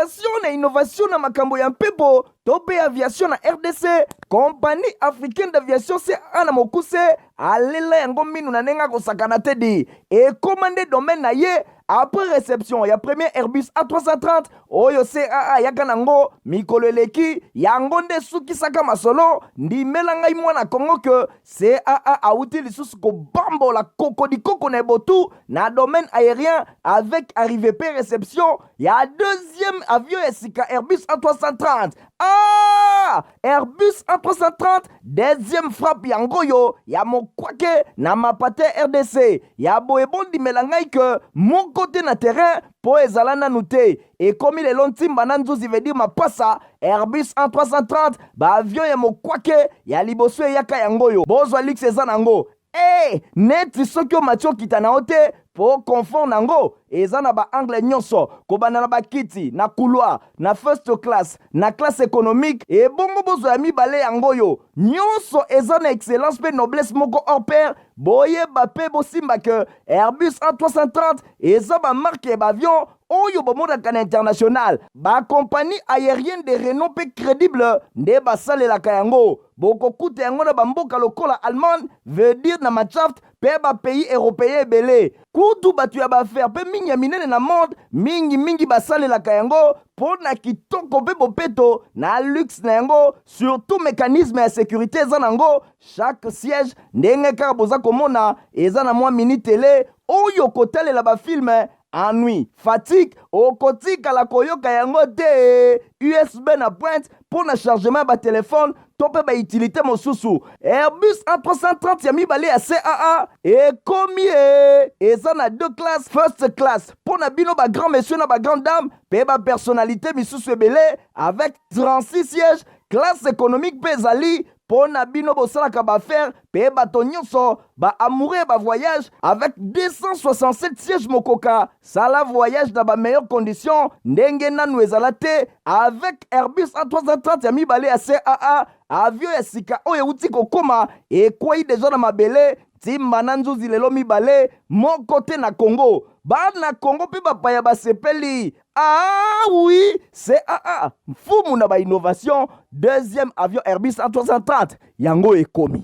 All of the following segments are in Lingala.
Innovation na innovation na makambo ya mpepo to mpe aviation na RDC, Compagnie africaine d'aviation CAA na mokuse alela yango minu na ndenge akosakana te di ekoma nde domaine na ye après réception ya premier Airbus A330 oyo CAA ayaka nango mikolo eleki. Yango nde esukisaka masolo. Ndimela ngai mwana Kongo ke CAA awuti lisusu kobambola kokodikoko na ebotu na domaine aérien avec arrivée pe réception ya deuxième avion ya sika Airbus A330. Ah! Airbus A330 deuxième frappe yango oyo ya mokwake na mapate RDC ya boye. Bondimela ngai ke moko te na terrain mpo ezala nanu te. Ekomi lelo ntimba na nzuzi, veut dire mapasa. Airbus A330, baavion ya mokwake ya liboso eyaka yango oyo. Bozwa luxe eza nango e neti soki omati okita na yo te mpo confort nango eza na baangle nyonso, kobanda na bakiti na couloir, na first class, na classe économique. Ebongo bozwa ya mibale yango oyo nyonso eza na excellence mpe noblesse moko hors pair. Boyeba mpe bosimba ke Airbus A330 eza bamarque ya baavion oyo bomonaka na international. Bacompagnie aérienne de renom mpe crédible nde basalelaka yango. Bokokuta yango na bamboka lokola Allemagne, veut dire na Mannschaft, mpe bapays européen ebele. Kutu bato ya baaffaires mpe mingi ya minene na monde mingimingi basalelaka yango mpo na kitoko mpe bopeto na luxe na yango. Surtout mécanisme ya sécurité eza nango. Chaque siège, ndenge kaka boza komona, eza na mwa mini télé oyo kotalela bafilm. Ennui, fatigue okotikala koyoka yango te. USB na pointe mpo na chargement ya batelefone to mpe bautilité mosusu. Airbus A330 ya mibale ya CAA ekomi e eza na deux classes: first class mpo na bino bagrand monsieur na bagrand dame mpe bapersonnalité misusu ebele avec 36 sièges. Classe économique mpe ezali mpo na bino bosalaka baaffaires mpe bato nyonso baamoureux ya bavoyage avec 267 sièges. Mokoka sala voyage na bameilleures conditions ndenge nanu ezala te avec Airbus A330 ya mibale ya CAA. Avion ya sika oyo euti kokóma, ekwei deja na mabele ntimba na nzuzi lelo mibale moko te na Congo. Bana Congo mpe bapaya basepeli. Ah oui, CAA mfumu na bainnovation. Deuxième avion Airbus A330 yango ekomi.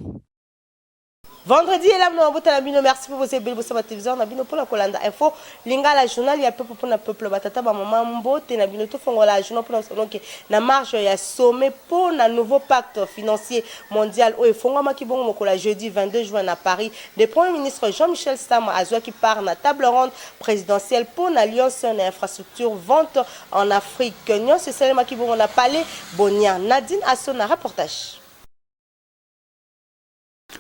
Vendredi elamu na mabota na bino. Merci mpo boza ebele bosala télévision na bino mpona kolanda Info Lingala, journal ya peuple mpona peuple. Batata, bamama, mbote na bino. Tofongola journal mpona sonoke na marge ya sommet mpona nouveau pacte financier mondial oyo efongwamaki bongo mokolo ya jeudi 22 juin na Paris. Le premier ministre Jean-Michel Sama azwaki part na table ronde présidentielle mpona alliance na infrastructure verte en Afrique. Nyonso esalemaki bongo na palais Bonia. Nadine Asso na reportage.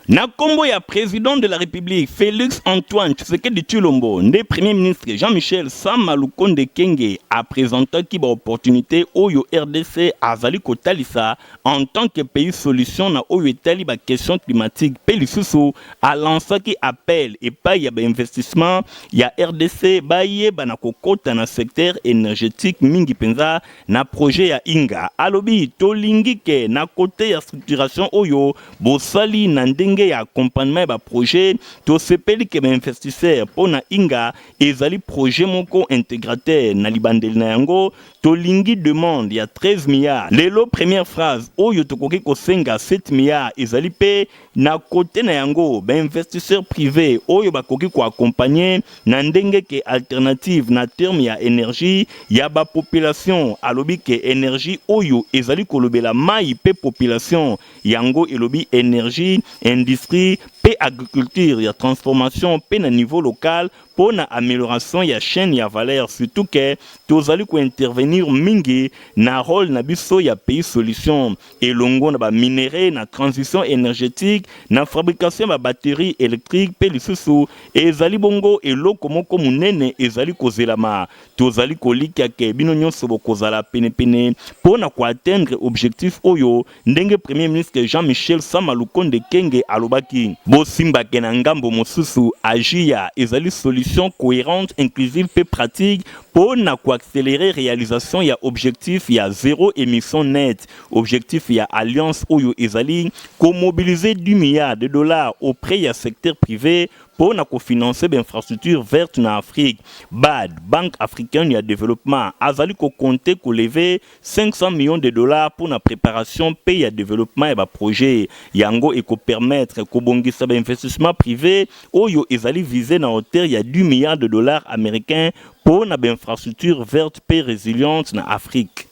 Na nkombo ya président de la République Félix Antoine Tshisekedi Tshilombo nde premier ministre Jean-Michel Sama Lukonde Kenge apresentaki baopportunité oyo RDC azali kotalisa en tant que pays solution na oyo etali baquestion climatique, mpe lisusu alansaki appel epai ya bainvestissement ya RDC bayeba na kokɔta na secteur énergétique, mingi mpenza na projet ya Inga. Alobi tolingi ke na kote ya structuration oyo bosali na ndenge ya accompagnement ya baprojet, tosepeli ke bainvestisseur mpo na Inga ezali projet moko intégrateur. Na libandeli na yango tolingi demande ya 13 milliards. Lelo première phase oyo tokoki kosenga 7 milliards. Ezali mpe na kote na yango bainvestisseur privé oyo bakoki koaccompagne na ndenge ke alternative na terme ya énergie ya bapopulation. Alobi ke énergie oyo ezali kolobela mai mpe population, yango elobi énergie, industrie mpe agriculture ya transformation mpe na niveau local mpo na amélioration ya chaîne ya valeur, surtout ke tozali kointervenir mingi na rôle na biso ya pays solution elongo na baminerai, na transition énergétique, na fabrication ya babatterie électrique. Mpe lisusu ezali bongo eloko moko monene ezali kozelama. Tozali kolikia ke bino nyonso bokozala penepene mpo na koatteindre objectif oyo, ndenge premier ministre Jean-Michel Sama Lukonde Kenge alobaki. Bosimbake na ngambo mosusu, AGIA ezali solution cohérente, inclusive mpe pratique mpo na koaccélérer réalisation ya objectif ya zéro émission net. Objectif ya alliance oyo ezali komobiliser 10 milliards de dollars auprès ya secteur privé. mpo na kofinancer bainfrastructure verte na Afrique. BAD, Banque africaine ya développement, azali kocompter kolever 500 millions de dollars mpo na préparation mpe ya développement ya baprojet. Yango ekopermettre kobongisa bainvestissement privé oyo ezali visé na hauteur ya 10 milliards de dollars américains mpo na bainfrastructure verte mpe résiliente na Afrique.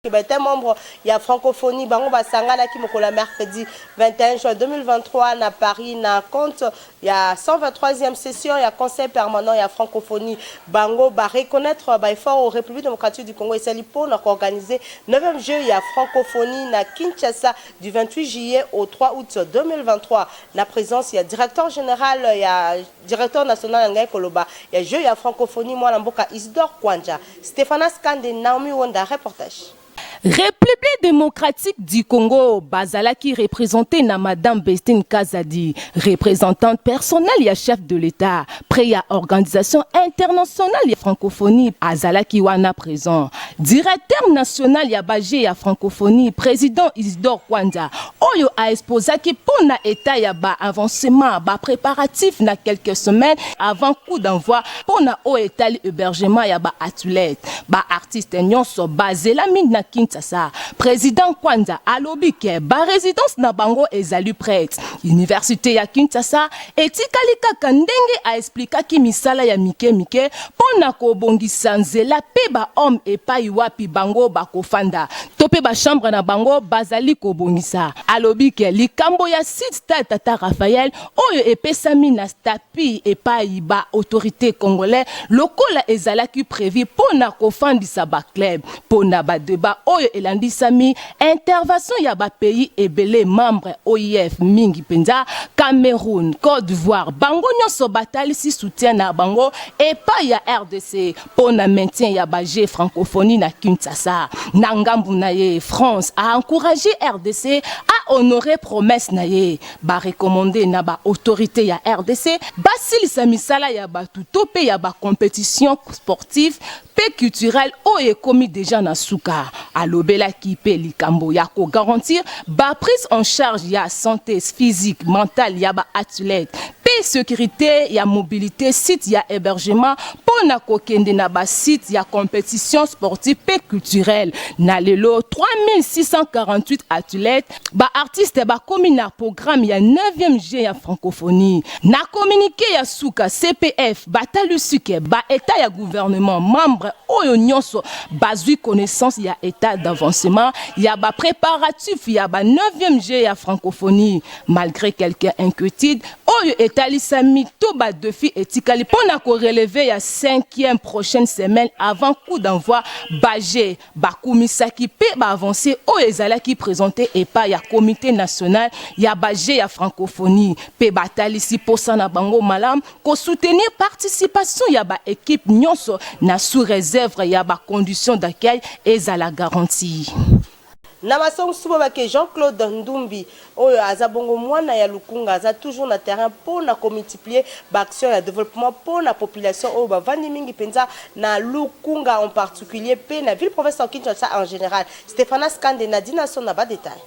Baétats membre ya Francophonie, bango basanganaki mokolo ya mercredi 21 juin 2023 na Paris, na compte ya 123e session ya Conseil permanent ya Francophonie. Bango bareconnaître baeffort au République démocratique du Congo esali mpona koorganiser 9e jeu ya Francophonie na Kinshasa du 28 juillet au 3 août 2023, na présence ya directeur général ya directeur national ya ngai koloba ya jeu ya Francophonie, mwana mboka Isidore Kwanja. Stéphanas Kande, Naomi Wonda, reportage. République démocratique du Congo bazalaki représenté na Madame Bestine Kazadi, représentante personnelle ya chef de l'État près ya Organisation internationale ya Francophonie. Azalaki wana présent directeur national ya bajeux ya Francophonie, président Isidore Kwanza, oyo aexposaki mpo na état ya baavancement, bapréparatif na quelques semaines avant coup d'envoi, mpo na oyo etali hébergement ya baathlète, baartiste nyonso bazelami na Kinshasa. Président Kwanza alobi ke barésidence na bango ezali prête, université ya Kinshasa etikali kaka ndenge aexplikaki misala ya mike mike mpo na kobongisa nzela mpe bahome epai wapi bango bakofanda to mpe bachambre na bango bazali kobongisa. Alobi ke likambo ya site stade Tata Raphaël oyo epesami na stapi epai baautorité congolais lokola ezalaki prévu mpo na kofandisa baclub, mpo na badébat oyo elandisami intervention ya bapays ebele membre OIF, mingi mpenza Cameroun, Côte d'Ivoire. Bango nyonso batalisi soutien na bango epai ya RDC mpo na maintien ya bajeux Francophonie na Kinshasa. Na ngambu na ye, France a encouragé RDC a honorer promesse na ye. Barecommander na baautorité ya RDC basilisa misala ya bato to mpe ya bacompétition sportive mpe culturelle oyo ekomi deja na suka. Alobelaki mpe likambo ya kogarantir baprise en charge ya santé physique, mentale ya baathlète mpe sécurité ya mobilité, site ya hébergement mpo na kokende na basite ya compétition sportive mpe culturelle. Na lelo, 3648 athlètes, baartiste bakomi na programme ya 9e jeu ya Francophonie. Na communiqué ya suka, CPF batalisi ke baétat ya gouvernement membre oyo nyonso bazwi connaissance ya état d'avancement ya bapréparatif ya ba 9e jeu ya Francophonie, malgré quelques inquiétudes oyo etalisami to badéfi etikali mpo na korelever ya 5e prochaine semaine avant coup d'envoi bajeux. Bakumisaki mpe baavancé oyo ezalaki présenté epai ya Comité national ya bajeux ya Francophonie mpe batalisi posa na bango malamu kosoutenir participation ya baéquipe nyonso na sous réserve ya bacondition d'accueil ezala garantie. Na masongo mosusu, bobake Jean-Claude Ndumbi oyo aza bongo mwana ya Lukunga, aza toujours na terrain mpo na komultiplier baaction ya développement mpo na population oyo bavandi mingi mpenza na Lukunga en particulier mpe na ville province ya Kinshasa en général. Stéphanas Kande na Dinason na badetail.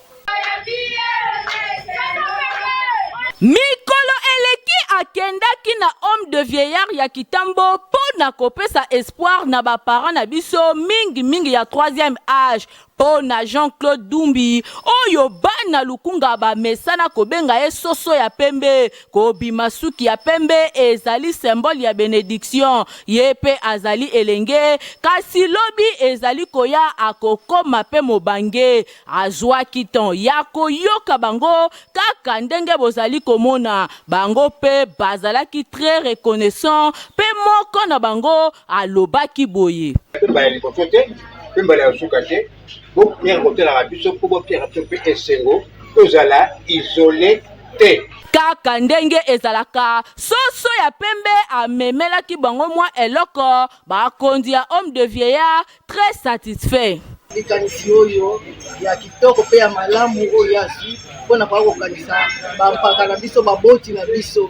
Mikolo eleki, akendaki na home de vieillard ya Kitambo mpo na kopesa espoir na baparent na biso mingimingi ya 3e âge. Mpo na Jean-Claude Dumbi oyo bana Lukunga bamesana kobenga ye soso ya pembe, kobima suki ya pembe ezali symbole ya bénédiction. Ye mpe azali elenge, kasi lobi ezali koya akokoma mpe mobange. Azwaki ton ya koyoka bango kaka ndenge bozali komona bango, mpe bazalaki très reconnaissant. Mpe moko na bango alobaki boye: Mpe mbala ya liboso te, mpe mbala ya suka te, bopiaka kotalaka biso mpo bopiaka biso mpe esengo, tozala isolé te. Kaka ndenge ezalaka, soso ya pembe amemelaki bango mwa eloko. Bakonzi ya home de vieillard très satisfait. Likanisi oyo ya kitoko mpe ya malamu oyo azwi mpona koya kokanisa bampaka na biso, baboti na biso.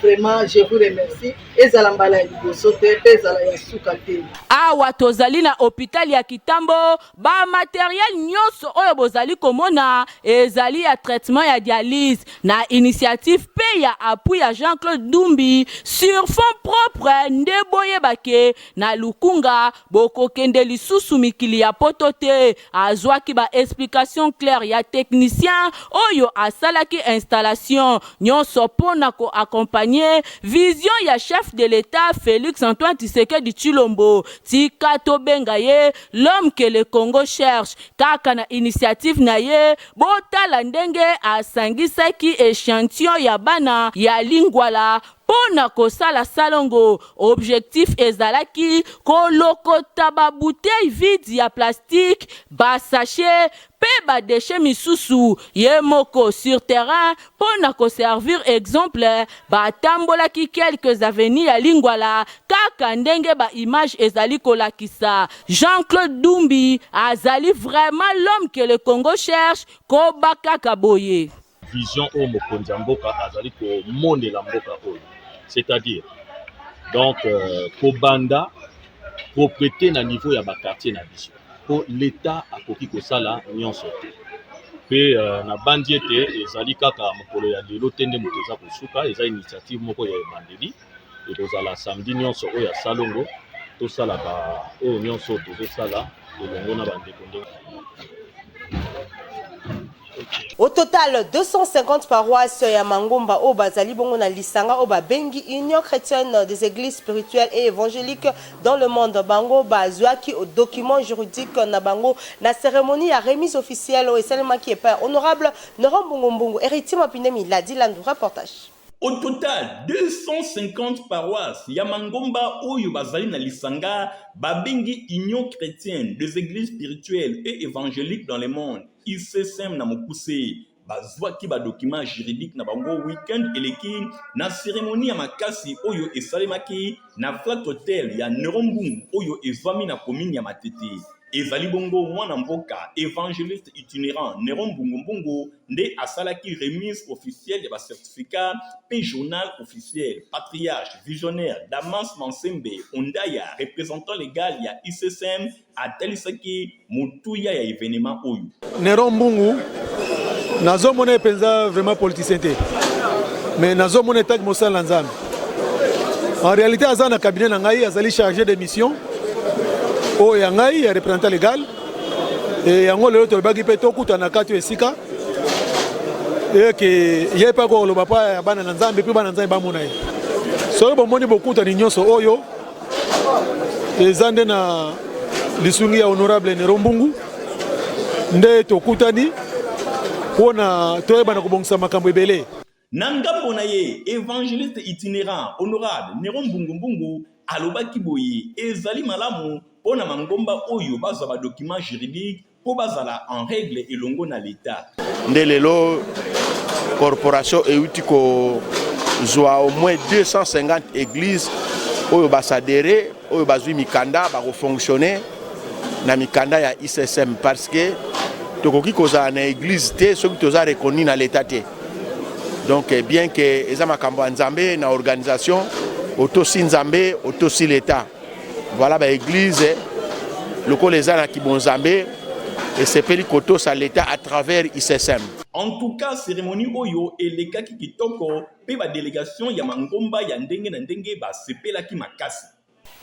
Vraiment je vous remercie ezala mbala ya liboso te mpe ezala ya suka te. Awa tozali na hopital ya Kitambo, ba materiel nionso oyo bozali komona ezali ya traitement ya dialyse na initiative pe ya appui ya Jean-Claude Dumbi sur fonds propre nde boyeba ke na Lukunga bokokende lisusu mikili ya poto te. Azwaki ba explications claires ya technicien oyo asalaki installation nionso mpo na ko accompagner vision ya chef de l'Etat Felix Antoine Tshisekedi Tshilombo. Tika tobenga ye l'homme que le Congo cherche. Kaka na initiative na ye, botala ndenge asangisaki echantillon ya bana ya Lingwala Mpo na kosala salongo, objectif ezalaki kolokota ba bouteilles vides ya plastique, ba sachets mpe ba dechets misusu. Ye moko sur terrain mpo na ko servir exemple, batambolaki quelques avenues ya Lingwala kaka ndenge ba images ezali kolakisa. Jean-Claude Dumbi azali vraiment l'homme que le Congo cherche, koba kaka boye. Vision oyo mokonzi ya mboka azali komonela mboka oyo c'est à dire donc kobanda proprete na niveau ya ba quartier na biso po l'etat akoki kosala nionso te pe nabanzi ete ezali kaka mokolo ya lelo te nde moto eza kosuka eza initiative moko ya ebandeli ekozala samedi nionso oyo ya salongo tosala ba oyo nionso tozosala elongo na bandeko ndenge Au total, 250 paroisses ya mangomba oyo bazali bongo na lisanga oyo babengi Union chretienne des eglises spirituelles et evangeliques dans le monde bango bazuaki document juridique na bango na ceremonie ya remise officielle oyo esalemaki epai ya honorable Nora Mbungu Mbungu, Heritier Mapinde Miladi Landu reportage. Au total, 250 paroisses ya mangomba oyo bazali na lisanga babengi Union chretienne des eglises spirituelles et evangeliques dans le monde, ICSM na mokuse, bazwaki ba documents juridiques na bango week-end eleki na ceremonie ya makasi oyo esalemaki na Flat Hotel ya Neron Mbungu oyo ezwami na commune ya Matete. Ezali bongo mwana mboka evangeliste itinerant Neron Mbungu Mbungu nde asalaki remise officielle ya ba certificats mpe journal officiel. Patriarche visionnaire Damas Mansembe Ondaya, representant legal ya ICSM, atalisaki motuya ya evenement oyo. Neron Mbungu nazomona ye mpenza vraiment politicien te mais nazomona etaki mosala na Nzambe. En réalité aza na cabinet na ngai, azali chargé de mission oyo ya ngai ya représentant légal e yango lelo tolobaki mpe tokutana kati oyo esika eke ye mpe akoloba mpo ya bana na Nzambe mpe bana na Nzambe bamona ye. Soki bomoni bokutani nyonso oyo eza nde na lisungi ya honorable Nero Mbungu nde tokutani mpo na toyebana kobongisa makambo ebele. Na ngambo na ye, evangeliste itinerant honorable Nero Mbungu Mbungu alobaki boye, Ezali malamu mpo na mangomba oyo bazwa ba documents juridiques mpo bazala en règle elongo na l'Etat. Nde lelo corporation euti kozwa au moins 250 eglises oyo basadere oyo bazwi mikanda bakofonctionne na mikanda ya ICSM parce que tokoki kozala na eglise te soki toza reconnu na l'Etat te. Donc bien que eza makambo ya Nzambe na organisation otosi Nzambe otosi l'Etat. Voilà ba eglise lokola eza na kibonzambe esepeli kotosa l'Etat à travers ICSM. En tout cas ceremonie oyo elekaki kitoko pe ba delegations ya mangomba ya ndenge na ndenge basepelaki makasi.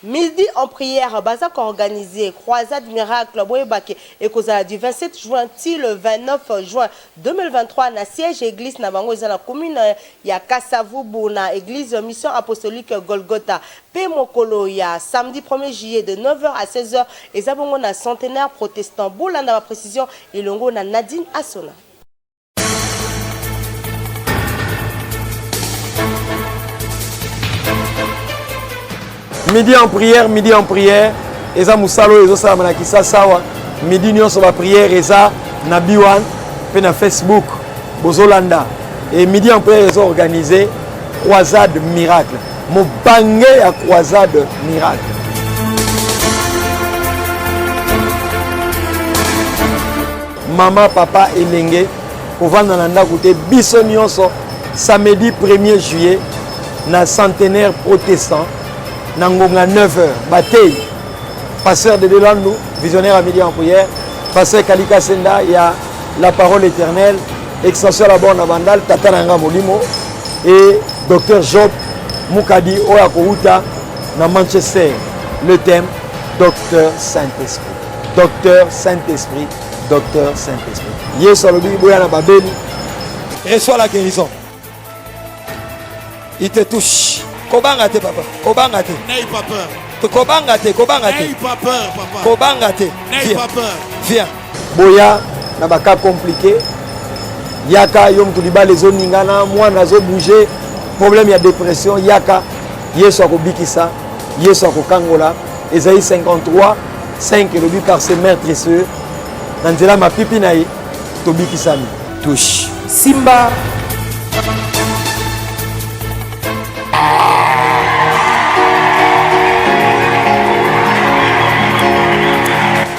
Midi en prière baza ko organiser croisade miracle boyeba ke ekozala du 27 juin ti le 29 juin 2023 na siège ya eglise na bango eza na commune ya Kasa-Vubu na eglise Mission Apostolique Golgotha pe mokolo ya samedi premier juillet de 9 heures à 16 heures eza bongo na Centenaire Protestant. Bolanda ba precisions elongo na Nadine Asona. Midi en prière, midi en prière. Eza musalo oyo ezosalama na Kisasa awa. Midi nyonso ba prière eza na B1 pe na Facebook. Bozolanda. Et midi en prière ezo organiser croisade miracle. Mobange ya croisade miracle. Mama, papa, elenge, kovanda na ndako te, biso nyonso samedi 1er juillet. na centenaire protestant na ngonga 9h batei pasteur de Delandu visionnaire à midi en prière pasteur Kalika Senda ya la parole éternelle extension la borne na Bandal tata na nga molimo et docteur Job Mukadi oyo akowuta na Manchester le thème docteur Saint-Esprit docteur Saint-Esprit docteur Saint-Esprit Yesu alobi boya na babeli reçois la guérison il te touche kobanga te papa kobanga te N'aie pas peur. kobanga te kobanga te N'aie pas peur, papa. kobanga te N'aie pas peur. viens boya na baka compliqué yaka yo moto libala ezoningana mwana azobouge problème ya dépression yaka yesu akobikisa yesu akokangola ezali 53 5 elobi par ses meurtrisseux na nzela mapipi na ye tobikisami touche simba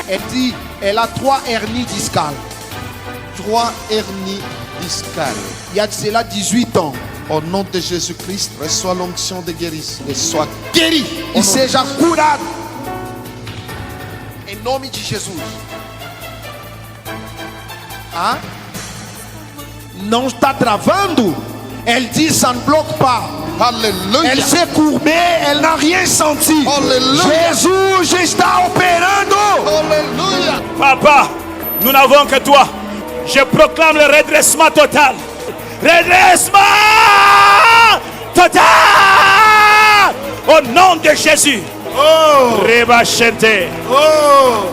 Elle dit, elle a trois hernies discales. Trois hernies discales. Il y a de cela 18 ans. Au nom de Jésus-Christ, reçois l'onction de guérison et sois guéri. E seja curado. Em nome de Jesus. Ah? Não está travando? Elle dit, ça ne bloque pas. Aleluia. Elle s'est courbée, elle n'a rien senti. Aleluia. Jesus está operando. Aleluia. Papa, nous n'avons que toi. Je proclame le redressement total. Redressement total au nom de Jésus. Oh. Reba Oh.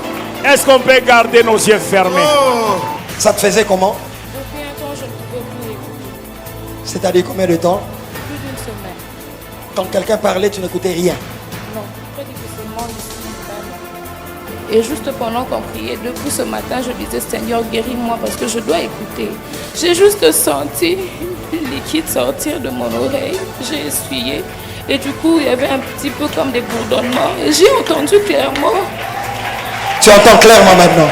Est-ce qu'on peut garder nos yeux fermés oh. Ça te faisait comment Depuis un temps, je ne pouvais plus écouter. C'est-à-dire combien de temps Plus d'une semaine. Quand quelqu'un parlait, tu n'écoutais rien Non, très difficilement ici, vraiment. Et juste pendant qu'on priait, depuis ce matin, je disais Seigneur, guéris-moi parce que je dois écouter. J'ai juste senti le liquide sortir de mon oreille. J'ai essuyé. Et du coup, il y avait un petit peu comme des bourdonnements. Et j'ai entendu clairement. Tu entends clairement maintenant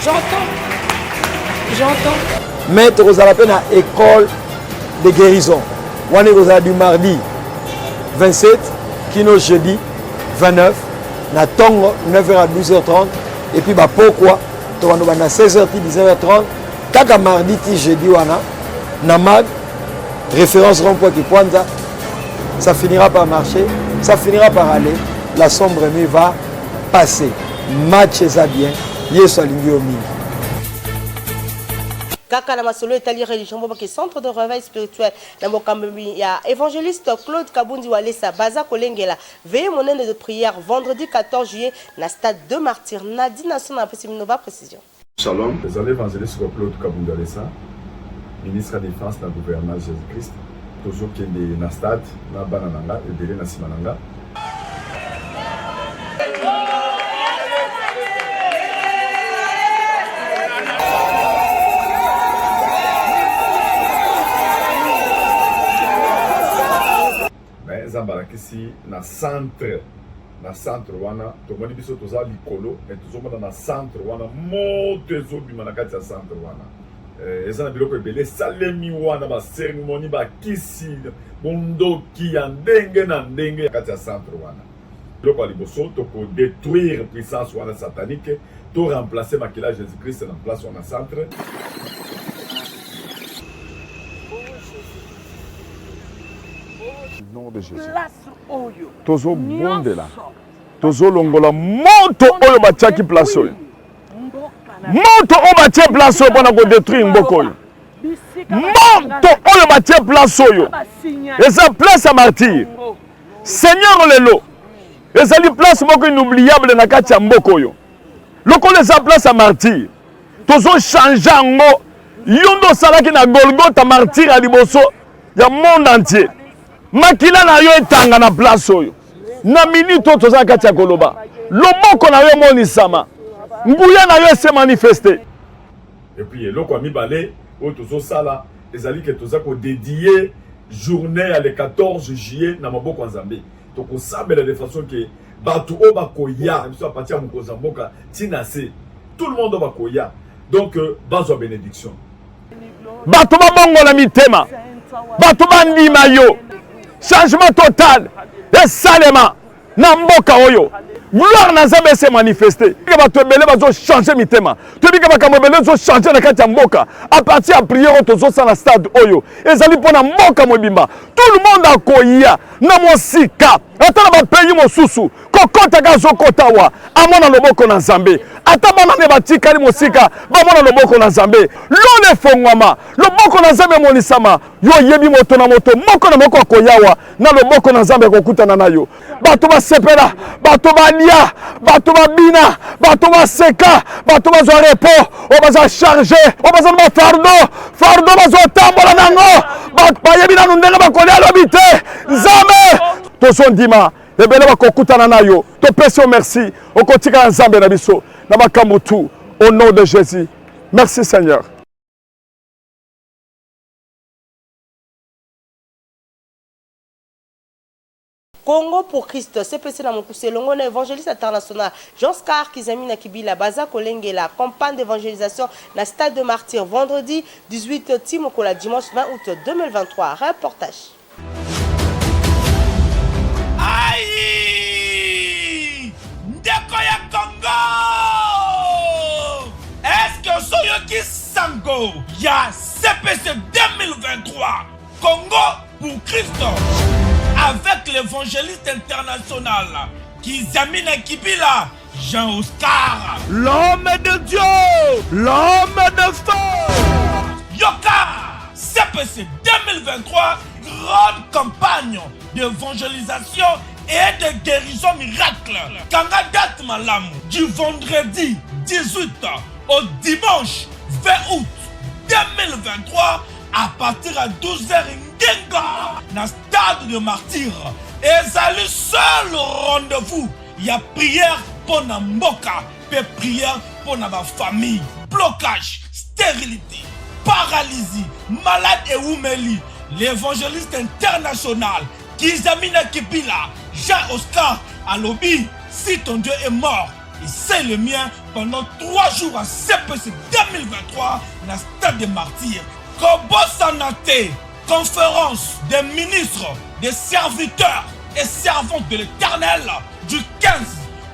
J'entends. J'entends. Mais tokozala mpe na école de guérison wana ekozala du mardi 27 kino jeudi 29 na ntongo 9h à 12h30 et puis bapokwa tobanda banda 16h ti 19h30 kaka mardi ti jeudi wana na mag référence rond-point Kipwanza ça finira par marcher ça finira par aller la sombre nuit va passer match eza bien yesu alingi yo mingi kaka na masolo etali religion bobaki centre de réveil spirituel na mokambi ya évangéliste claude kabundi walesa baza kolengela veille monene de prière vendredi 14 juillet na stade de martyr nadina sona apesi bino ba précision Shalom, ezali évangéliste Claude Kabunda Lesa, ministre ya défense na gouvernement Jésus-Christ. Tozokende na stade na bana na nga ebele na nsima na nga. Mais Nzambe alakisi na centre na centre wana tomoni biso toza likolo mais tozomona na centre wana moto ezobima na kati ya centre wana eh, eza na biloko ebele esalemi wana baceremonie bakisi bondoki ya ndenge na ndenge na kati ya centre wana biloko ya liboso tokodetruire puissance wana satanique to remplacer makila ya jésus christ na place wana centre nom de Jésus. Tozobondela, tozolongola moto oyo batiaki place oyo, moto oyo batie place oyo mpona kodetruire mboka oyo, moto oyo batie place oyo eza place ya martyre. Seigneur, lelo ezali place moko inoubliable na kati ya mboka oyo, lokola eza place ya martyre, tozochange yango. Yo nde osalaki na Golgotha martyre ya liboso ya monde entier. Makila na yo etanga na place oyo. Na minute oyo toza na kati ya koloba, loboko na yo emonisama, nguya na yo ese manifeste. Et puis eloko ya mibale oyo tozosala ezali ke toza kodedie journée ya le 14 juillet na maboko ya Nzambe. Tokosambela de façon ke bato oyo bakoya biso à partir ya mokonzi ya mboka ti na se, tout le monde oyo bakoya donc euh, bazwa bénédiction. Bato babongola mitema. Bato bandima yo. Changement total esalema na mboka oyo. Gloire na Nzambe ese manifeste. Bato ebele bazo changer mitema. Toyebi ke makambo ebele ezo changer na kati ya mboka. A partir ya prière oyo tozosala stade oyo ezali mpo na mboka mobimba. Tout le monde akoya na mosika ata na bapays mosusu kokotaka azokota awa amona loboko na Nzambe. Ata bana nde batikali mosika bamona loboko na Nzambe. Lola efongwama, loboko na Nzambe emonisama. Yo oyebi moto na moto moko na moko akoyawa na loboko na Nzambe akokutana na yo. Bato basepela, bato balia, bato babina, bato baseka, bato bazwa repos, oyo baza charge, oyo baza na bafardo, fardo bazotambola nango, bayebi nanu ndenge bakolia lobi te. Nzambe, tozondima ebele bakokutana na yo. Topesi yo merci, okotikala Nzambe na biso na makambo tout. Au nom de Jésus. Merci Seigneur. Congo pour Christ, CPC na mokuse elongo na evangeliste international Jean Scar Kizamina Kibila baza kolengela campagne d'evangelisation na stade de Martyrs vendredi 18 ti mokolo ya dimanche 20 août 2023. Reportage. Aïe! Ndeko ya Congo! Est-ce que soyoki sango ya CPC 2023 Congo pour Christ avec l'évangéliste international Kizamina Kibila Jean Oscar. L'homme de Dieu, l'homme de feu. Yoka CPC 2023, grande campagne d'évangélisation et de guérison miracle. Kanga date malamu du vendredi 18 au dimanche 20 août 2023 à partir à 12h ngenga na stade de martyr ezali seul rendez-vous ya prière mpo na mboka mpe prière mpo na bafamille. Blocage, stérilité, paralysie, malade ewumeli, l'évangéliste international Kizamina Kipila Jean Oscar alobi si ton Dieu est mort et c'est le mien pendant 3 jours à CPC 2023 na stade des martyrs. Kobosana te, conférence des ministres, des serviteurs et servantes de l'Éternel du 15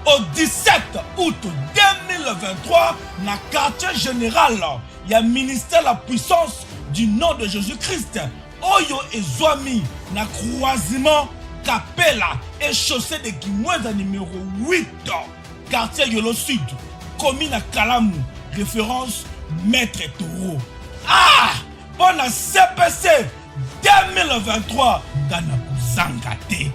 au 17 août 2023 na quartier général ya ministère la puissance du nom de Jésus-Christ oyo ezwami na croisement Kapela et chaussée de Kimwenza numéro 8 quartier Yolo Sud commune à Kalamu référence Maître Taureau. Ah, mpo na CPC 2023 nga na kozanga te.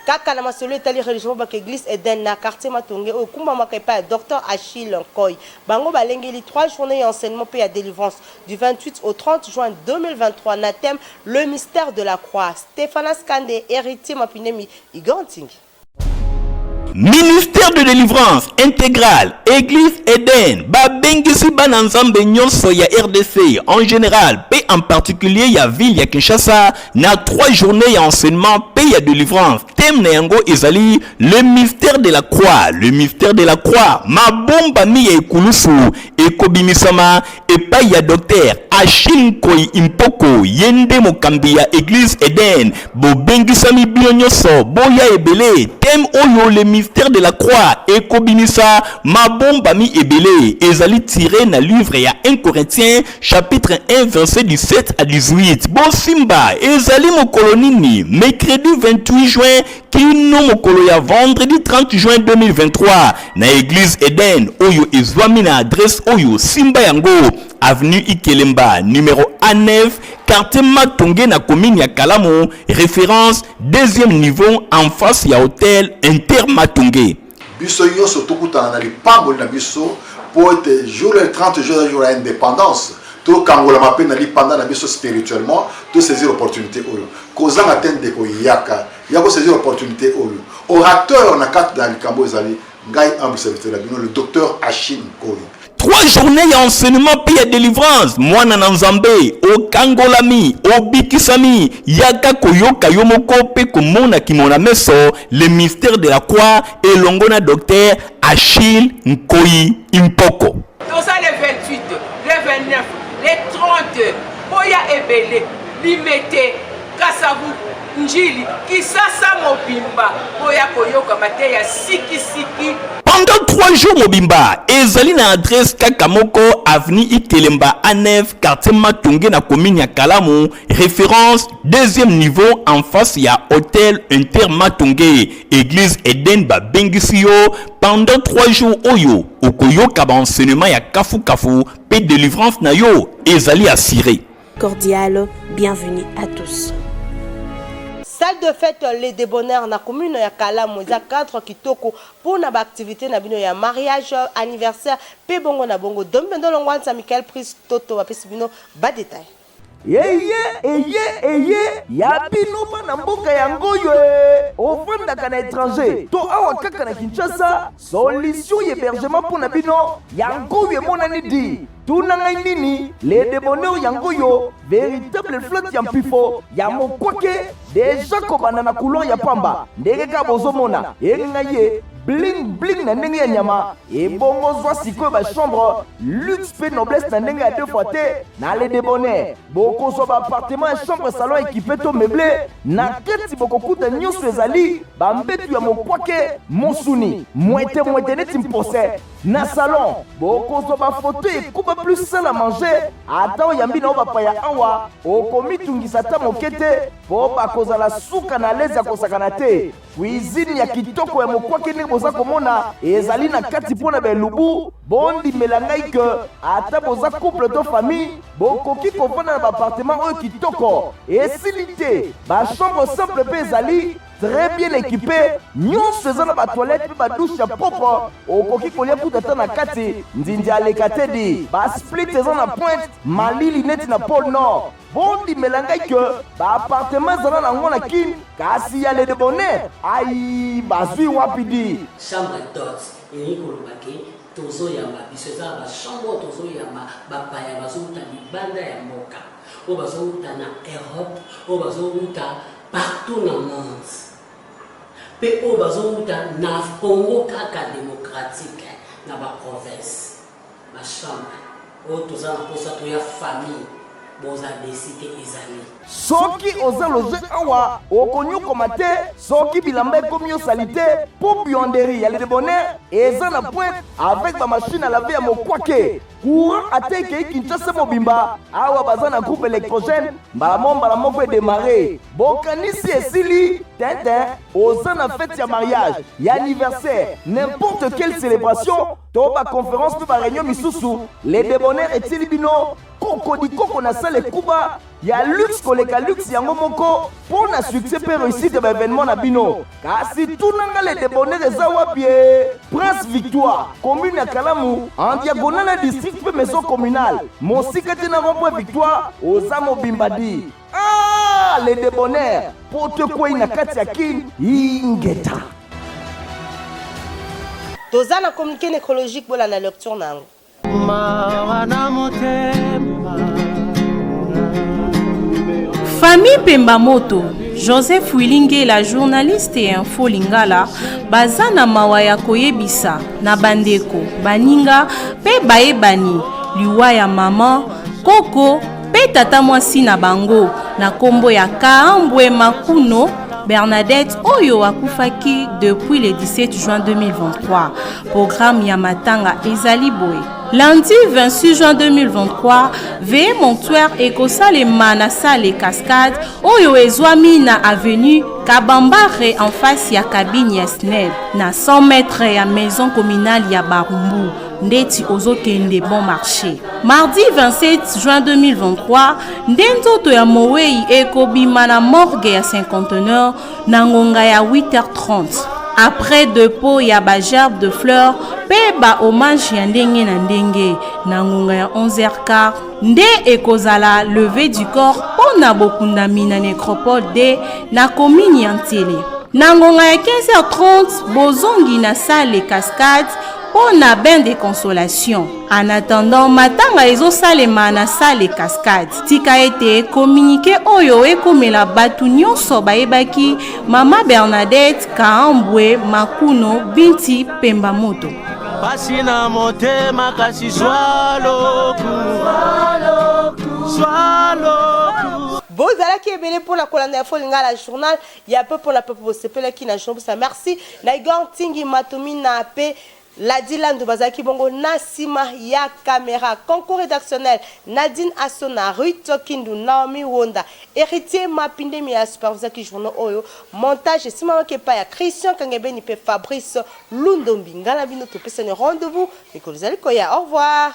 Kaka na masolo etali religion bobaka eglise Eden na quartier Matonge oyo ekumbamaka epai ya Docteur Achille Nkoy. Bango balengeli trois journees ya enseignement mpe ya delivrance du 28 au 30 juin 2023 na thème Le mystère de la croix. Stephanas Kande, Heritier Mapinemi, Igor Ntingi. Ministère de delivrance intégrale Eglise Eden babengisi bana Nzambe nyonso ya RDC en général pe en particulier ya ville ya Kinshasa na trois journées ya enseignement pe ya delivrance. Thème na yango ezali le mystère de la croix, le mystère de la croix, mabombami ya ekulusu ekobimisama epai ya Docteur Achille Nkoyi Impoko, ye nde mokambi ya Eglise Eden. Bobengisami bino nyonso, boya ebele. Thème oyo le mystère de la croix ekobimisa mabombami ebele ezali tire na livre ya 1 Corinthiens chapitre 1 verset 17 à 18. Bosimba ezali mokolo nini? Mercredi 28 juin kino mokolo ya vendredi 30 juin 2023 na eglise Eden oyo ezwami na adresse oyo simba yango avenue Ikelemba numero A9 quartier Matonge na commune ya Kalamu référence deuxième niveau en face ya hôtel Inter Matonge. Biso nyonso tokutana na lipamboli na biso mpo ete jour le 30 juin eza jour ya independance tokangolama mpe na lipanda na biso spirituellement tosaisir opportunité oyo kozanga te ndeko yaka ya ko saisir opportunité oyo orateur na kati na likambo ezali ngai humble serviteur na bino le docteur Achille Nkoyi. Trois journées ya enseignement mpe ya delivrance mwana na Nzambe okangolami obikisami yaka koyoka yo moko mpe komona kimona meso le mystère de la croix elongo na docteur Achille Nkoyi Impoko. Toza le 28, le 29. Le 30 boya ebele Limete, Kasavubu, Ndjili, Kisasa mobimba boya koyoka mateya siki siki. Pendant 3 jours mobimba ezali na adresse kaka moko avenue Ikelemba A9 quartier Matonge na commune ya Kalamu référence deuxième niveau en face ya hôtel Inter Matonge église Eden babengisi yo pendant 3 jours oyo okoyoka ba enseignement ya kafu kafu pe délivrance na yo ezali assurée. Cordiale bienvenue à tous. Salle de fete les debonheur na commune ya Kalamu eza cadre kitoko pona ba activites na bino ya mariage, anniversaire pe bongo na bongo. Domi Bendolo Ngwanza, Michael Pris Toto bapesi bino ba details. Eye eye eye ya bino bana mboka yango oyo e ofandaka na etranger to awa kaka na Kinshasa solution ya hébergement mpo na bino yango oyo emonani di Tuna ngai nini le debonheur yango yo veritable flotte ya mpifo ya mokwake deja kobanda na couloir ya pamba ndenge kaka bozomona engai ye bling bling na ndenge ya nyama ebongo zwa sikoyo ba chambre luxe mpe noblesse na ndenge ya deux fois te na le debonheur bokozwa ba appartement ya chambre salon équipé to meublé na kati bokokuta nyonso ezali bambetu ya mokwake mosuni mwete mwete neti mpose Na salon bokozwa ba fauteuil ekuba plus salle à manger ata oyambi na yo bapaya awa okomitungisa ata moke te po bakozala suka na alaise ya kosakana te. Cuisine ya kitoko ya mokwake ndenge boza komona ezali na kati mpo na ba elubu. Bondimela ngai que ata boza couple to famille bokoki kovanda na ba appartement oyo kitoko. Esili te, ba chambre simple mpe ezali. Très bien équipé, nyonso eza na ba toilette mpe ba douche ya propre, okoki kolia kutu ata na kati, nzinzi aleka te di. Ba split eza na pointe, malili neti na pole nord. Bondimela ngai que ba appartement ezala na yango na Kin, kasi ya le debonnaire, ayi bazui wapi di. Chambre d'hote elingi koloba ke tozoyamba biso eza na ba chambre oyo tozoyamba bapaya bazowuta libanda ya mboka oyo bazowuta na Europe oyo bazowuta partout na monde pe oyo bazowuta na Congo kaka democratique na ba province ba chambre oyo toza na posa toya famille boza desi te ezali. Soki oza loge awa okonyokoma te soki bilamba ekomi yo salite po buanderie ya le debonnaire eza na pointe avec ba machine à laver ya mokwake. Courant ata ekei Kinshasa mobimba, awa baza na groupe electrogène, mbala moko mbala moko edemare. Bokanisi esili? Tintin, oza na fete ya mariage, ya anniversaire, n'importe quelle celebration to ba conference mpe ba reunion misusu, le debonnaire etieli bino kokodikoko na salle ekuba ya luxe koleka luxe yango moko mpo na succès mpe réussite ya ba événement na bino. Kasi tuna nga le debonnaire eza wapi e? Prince Victoire, commune ya Kalamu, en diagonale na district mpe maison communale, mosika te na rond-point Victoire, oza mobimba di. Ah, le debonnaire, poto ekwei na kati ya Kin, ingeta. Toza na communiqué necrologique bolanda lecture na yango. Mawa na motema. Famille Pemba Moto, Joseph Wilingela, journaliste ya Info Lingala, baza na mawa ya koyebisa na bandeko, baninga pe bayebani liwa ya mama, koko pe tata mwasi na bango na kombo ya Kaambwe Makuno Bernadette oyo akufaki depuis le 17 juin 2023. Programme ya matanga ezali boye. Lundi 26 juin 2023, veillée mortuaire ekosalema na salle Cascade oyo ezwami na avenue Kabambare en face ya cabine ya SNEL na 100 mètres ya maison communale ya Barumbu ndeti ozokende bon marché. Mardi 27 juin 2023 nde nzoto ya mowei ekobima na morgue ya cinquantenaire na ngonga ya 8h30 après depot ya ba gerbe de fleurs mpe ba hommage ya ndenge na ndenge na ngonga ya 11h15 nde ekozala levée du corps mpo na bokundami na necropole de na commune ya Nsele. Na ngonga ya 15h30 bozongi na salle Cascade mpo na bain de consolation. En attendant, matanga ezosalema na salle Cascade. Tika ete communiqué oyo ekomela bato nyonso bayebaki Mama Bernadette Kaambwe Makuno Binti Pemba Moto. Pasi na motema kasi zwa loku. Zwa loku. Bozalaki ebele pona kolanda info lingala journal ya peuple na peuple bosepelaki na journal bosa merci na Igor Ntingi Matumina pe Ladi Landu bazalaki bongo na sima ya camera. Concours redactionnel, Nadine Asona, Ruth Kindu, Naomi Wonda, Heritier Mapindemi a supervisaki journaux oyo. Montage esimamaki epai ya Christian Kangebeni mpe Fabrice Lundombi. Ngai na bino topesani rendez-vous mikolo ezali koya. Au revoir.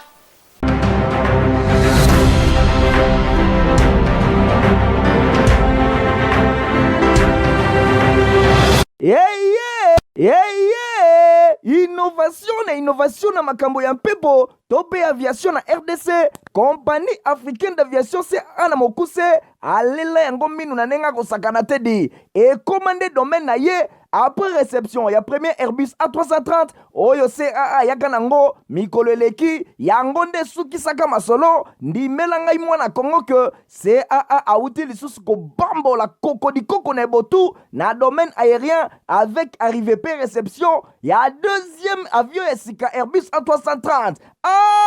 Eye eye innovation na innovation na makambo ya mpepo to mpe aviation na rdc compagnie africaine d'aviation ca na mokuse alela yango minu na ndenge akosakana te di ekoma nde domaine na ye après reception ya premier airbus a330 oyo caa ayaka nango mikolo eleki yango nde esukisaka masolo ndimela ngai mwana kongo ke caa awuti lisusu kobambola kokodikoko na ebotu na domaine aérien avec arrivée pe reception ya deuxième avion ya sika airbus a330 ah!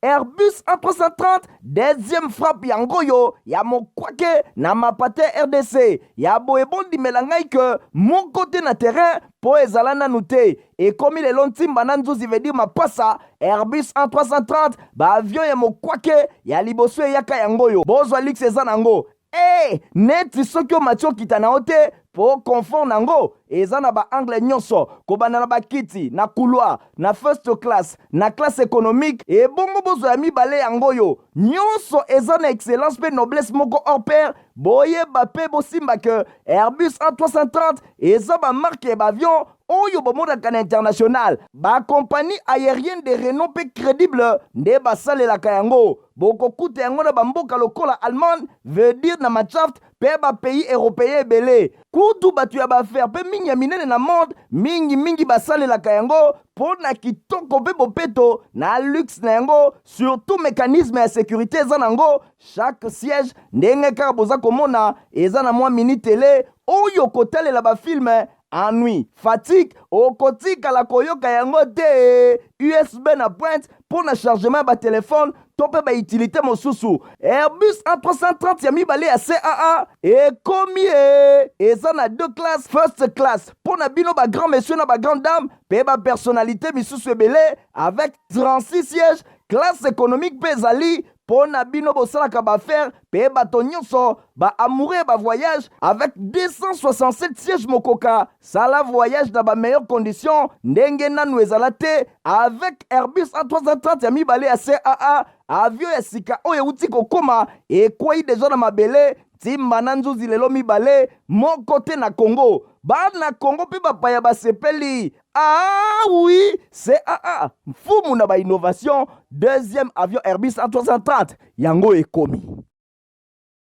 Airbus A330 deuxième frappe yango oyo ya mokwake na mapate RDC ya boye bondimela ngai ke moko te na terrain mpo ezala nanu te ekomi lelo ntimba na nzuzi veut dire mapasa Airbus A330 ba avion ya mokwake ya liboso eyaka yango oyo bozwa luxe eza nango Eh! Neti soki omati okita na yo te po confort na ngo eza na ba angle nyonso kobanda na ba kiti na couloir na first class na classe economique ebongo bozwa ya mibale yango oyo nyonso eza na excellence pe noblesse moko hors pair boyeba pe bosimba que Airbus A330 eza ba marque ya ba avion oyo bomonaka na international ba compagnie aerienne de renom pe credible nde basalelaka yango Bokokuta yango na ba mboka lokola Allemagne, veut dire na Mannschaft pe ba pays europeen ebele. Kutu batu ya ba affaires pe mingi ya minene na monde, mingi mingi basalelaka yango po na kitoko pe bopeto na luxe na yango, surtout mecanisme ya securite eza nango, chaque siège ndenge kaka boza komona eza na mwa mini tele oyo kotalela ba films Ennui, fatigue, okotikala koyoka yango te. USB na pointe mpo na chargement ya ba telephone to mpe ba utilite mosusu. Airbus A330 ya mibale ya CAA ekomi e eza na deux classes, first class mpo na bino ba grands messieurs na ba grandes dames mpe ba personnalites misusu ebele avec 36 sièges, classe économique mpe ezali mpo na bino bosalaka ba affaires mpe bato nyonso ba amoureux ya ba voyage avec 267 sièges mokoka sala voyage na ba meilleures conditions ndenge nanu ezala te avec Airbus A330 ya mibale ya CAA avion ya sika oyo euti kokoma ekwei deja na mabele ntimba na nzuzi lelo mibale moko te na Congo bana Congo mpe bapaya basepeli Ah oui, CAA, mfumu na ba innovation, deuxième avion Airbus A330 yango ekomi.